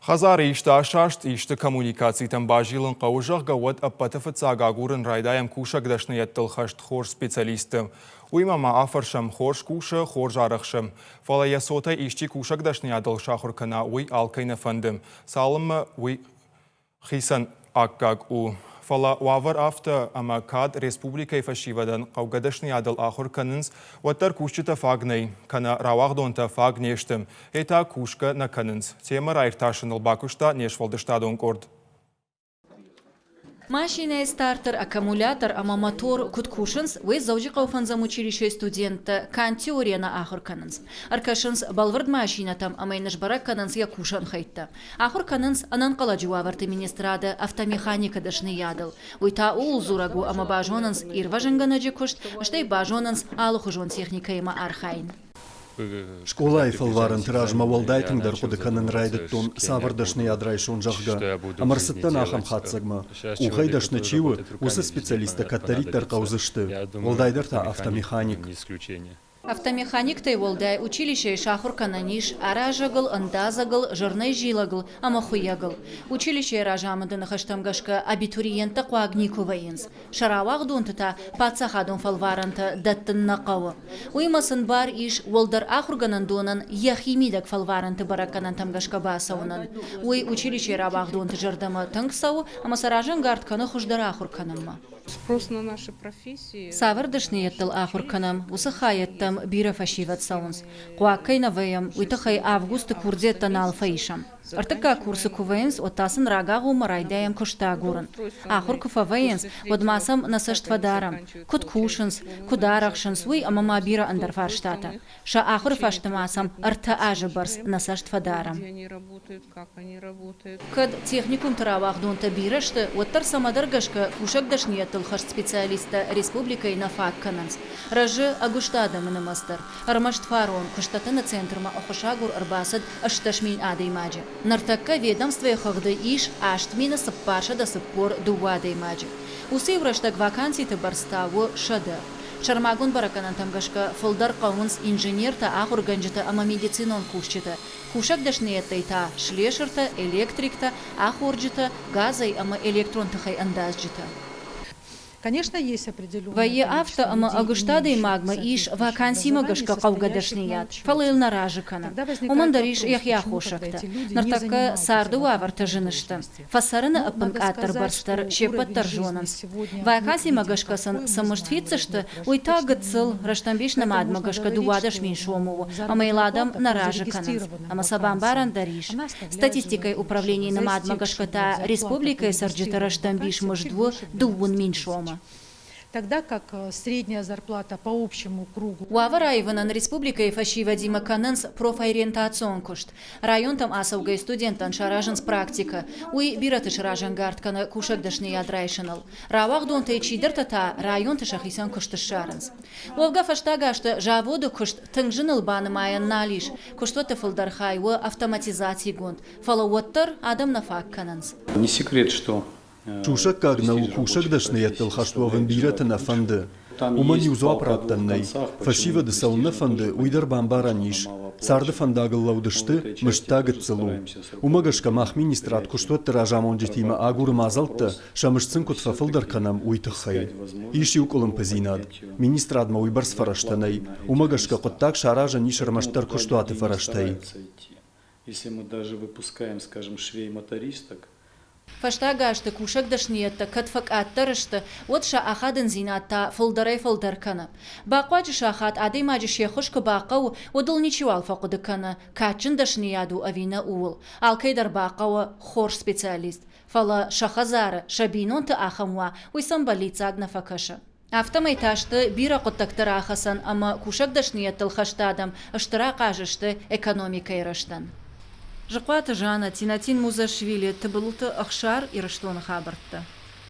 Хӕдзары исты асаст, исты коммуникацитӕм базилын хъӕуы, зӕгъгӕ, уӕд ӕппӕты фыццаг агурын райдайӕм кусӕг дӕсныйӕдтыл хӕст хорз специалистты. Уыимӕ ма афӕрсӕм, хорз кусы, хорз арӕхсы. Фӕлӕ йӕ цотӕй исчи кусӕг дӕсныйадыл сахуыр кӕна, уый алкӕй нӕ фӕнды. Цалынмӕ уый хицӕн аккаг у. Фӕлӕ уавӕр афтӕ, ӕмӕ кӕд республикӕйы фӕсивӕдӕн хъӕугӕ дӕсныйадыл ахуыр кӕнынц, уӕддӕр кусджытӕ фаг нӕй, кӕнӕ рауагъдонтӕ фаг не сты, йе та кусгӕ нӕ кӕнынц. Темӕ раиртасыныл бакуыста не сфӕлдыстадон къорд. Машинӕйы стартер, аккумулятор ӕмӕ мотор куыд кусынц, уый Дзӕуджыхъӕуы фӕндзӕм училищейы студенттӕ канд теорийӕ нӕ ахуыр кӕнынц. Ӕркӕсынц бӕлвырд машинӕтӕм ӕмӕ йын сбӕрӕг кӕнынц йӕ кусӕн хӕйттӕ. Ахуыр кӕнынц ӕнӕнхъӕлӕджы уавӕрты министрады автомеханикы дӕсныйадыл. Уый та ууыл дзурӕг у, ӕмӕ базонынц ирвӕзынгӕнӕджы куыст, стӕй базонынц алыхуызон техникӕимӕ архайын. Скъолайы фӕлварӕнты размӕ уӕлдай тынгдӕр хъуыды кӕнын райдыдтон, цавӕр дӕсныйад райсон, зӕгъгӕ. Ӕмӕ ӕрцыдтӕн ахӕм хатдзӕгмӕ, къухӕй дӕсны чи у, уыцы специалисттӕ кӕддӕриддӕр хъӕудзысты, уӕлдайдӕр та автомеханик. Автомеханиктӕй уӕлдай училищейы сахуыр кӕнӕн ис аразӕгыл, ӕндадзӕгыл, зырнӕйзилӕгыл ӕмӕ хуыйӕгыл. Училищейы разамынды ныхӕстӕм гӕсгӕ абитуриенттӕ хъуаг никуы вӕййынц. Сӕ рауагъдонты та паддзахадон фӕлварӕнтӕ дӕттын нӕ хъӕуы. Уыимӕ сын бар ис уӕлдӕр ахуыргӕнӕндонӕн йӕхи мидӕг фӕлварӕнты бӕрӕггӕнӕнтӕм гӕсгӕ бацӕуынӕн. Уый училищейы рауагъдонты зӕрдӕмӕ тынг цӕуы ӕмӕ сӕ разӕнгард кӕны хуыздӕр ахуыр кӕнынмӕ. Цавӕр дӕсныйӕдтыл ахуыр кӕнӕм, уыцы хайӕдтӕм бирӕ фӕсивӕд цӕуынц. Хъуаг кӕй нӕ вӕййӕм, уый тыххӕй августы курдиӕттӕ нал фӕисӕм. Ӕртыккаг курсы куы вӕййынц, уӕд та сын рагагъоммӕ райдайӕм куыст агурын. Ахуыр куы фӕвӕййынц, уӕд ма сӕм нӕ цӕст фӕдарӕм, куыд кусынц, куыд арӕхсынц, уый ӕмӕ ма бирӕ ӕндӕр фарстатӕ. Сӕ ахуыры фӕстӕ ма сӕм ӕртӕ азы бӕрц нӕ цӕст фӕдарӕм. Кӕд техникумты рауагъдонтӕ бирӕ сты, уӕддӕр цӕмӕдӕр гӕсгӕ кусӕг дӕсныйӕдтыл хӕст специалисттӕ республикӕйы нӕ фаг кӕнынц. Рӕзы ӕгуыст адӕмы нымӕц дӕр. Ӕрмӕст фарон куыстдӕттыны центрмӕ ӕххуысагур ӕрбацыд 18 000 адӕймаджы. Ныртӕккӕ ведомствойы хыгъды ис 8442 адӕймаджы. Уыцы-иу рӕстӕг ваканситы бӕрц та у 100. Сӕрмагонд бӕрӕггӕнӕнтӕм гӕсгӕ фылдӕр хъӕуынц инженертӕ, ахуыргӕнджытӕ ӕмӕ медицинон кусджытӕ. Кусӕг дӕсныйӕдтӕй та слесыртӕ, электриктӕ, ахорджытӕ, газӕй ӕмӕ электрон тыхӕй ӕндадзджытӕ. Вӕййы афтӕ, ӕмӕ ӕгуыст адӕймагмӕ ис вакансимӕ гӕсгӕ хъӕугӕ дӕсныйад, фӕлӕ йыл нӕ разы кӕны. Уымӕн дӕр ис йӕхи аххосӕгтӕ. Ныртӕккӕ царды уавӕртӕ зын сты. Фӕцӕрыны ӕппынкъаддӕр бӕрц дӕр се ппӕт дӕр зонынц. Вакансимӕ гӕсгӕ сын цы мызд фиддзысты, уый та гыццыл, рӕстӕмбис нымадмӕ гӕсгӕ 12 000 сомы у, ӕмӕ йыл адӕм нӕ разы кӕнынц. Ӕмӕ сӕ бамбарӕн дӕр ис. Статистикӕйы управленийы нымадмӕ гӕсгӕ та республикӕйы цӕрджыты рӕстӕмбис мызд у 7000 сомы. Тогда как средняя зарплата по общему кругу. Уавӕр аивынӕн республикӕйы фӕсивӕдимӕ кӕнынц профориентацион куыст. Районтӕм ацӕугӕ студенттӕн саразынц практикӕ. Уый бирӕты сразӕнгард кӕны кусӕг дӕсныйад райсыныл. Рауагъдонтӕй чидӕртӕ та районты сӕхицӕн куыст ссарынц. Уӕвгӕ фӕстаг азты заводы куыст тынг зыныл банымайӕн нал ис. Куыстуӕтты фылдӕр хай у автоматизацигонд, фӕлӕ уӕддӕр адӕм нӕ фаг кӕнынц. Не секрет, что Сусӕггаг нӕу, кусӕг дӕсныйӕдтыл хӕст уӕвын бирӕты нӕ фӕнды. Уымӕн иу дзуапп раттӕн нӕй. Фӕсивӕды цӕуылнӕ фӕнды, уый дӕр бамбарӕн ис. Царды фӕндагыл лӕуд сты, мызд та гыццыл у. Уымӕ гӕсгӕ мах министрад куыстуӕтты разамонджытимӕ агуры мадзӕлттӕ, сӕ мызд сын куыд фӕфылдӕр кӕнӕм, уый тыххӕй. Ис иу къуылымпыдзинад. Министрадмӕ уыйбӕрц фӕрӕзтӕ нӕй. Уымӕ гӕсгӕ хъуыддаг саразӕн ис ӕрмӕстдӕр куыстуаты фӕрӕзтӕй. Если мы даже выпускаем, скажем, швей-мотористок, Фӕстаг азты кусӕг дӕсныйӕдтӕ кӕд фӕкъаддӕр сты, уӕд сӕ ахадындзинад та фылдӕрӕй-фылдӕр кӕны. Бахъуаджы сахат адӕймаджы се ххуыс куы бахъӕуы, уӕд ыл ничиуал фӕхъуыды кӕны, кадджын дӕсныйад у ӕви нӕ, ууыл. Алкӕй дӕр бахъӕуы хорз специалист. Фӕлӕ сӕ хӕдзары, сӕ бинонты ахӕм уа, уый сӕм бӕллиццаг нӕ фӕкӕсы. Афтӕмӕй та сты бирӕ хъуыддӕгты рахӕцӕн ӕмӕ кусӕг дӕсныйӕдтыл хӕст адӕм стыр ахъаз сты экономикӕйы рӕзтӕн. Зыхъуаты Жанна, Тинатин Музашвили, Тыбылты Ӕхсар, Ирыстоны хабӕрттӕ.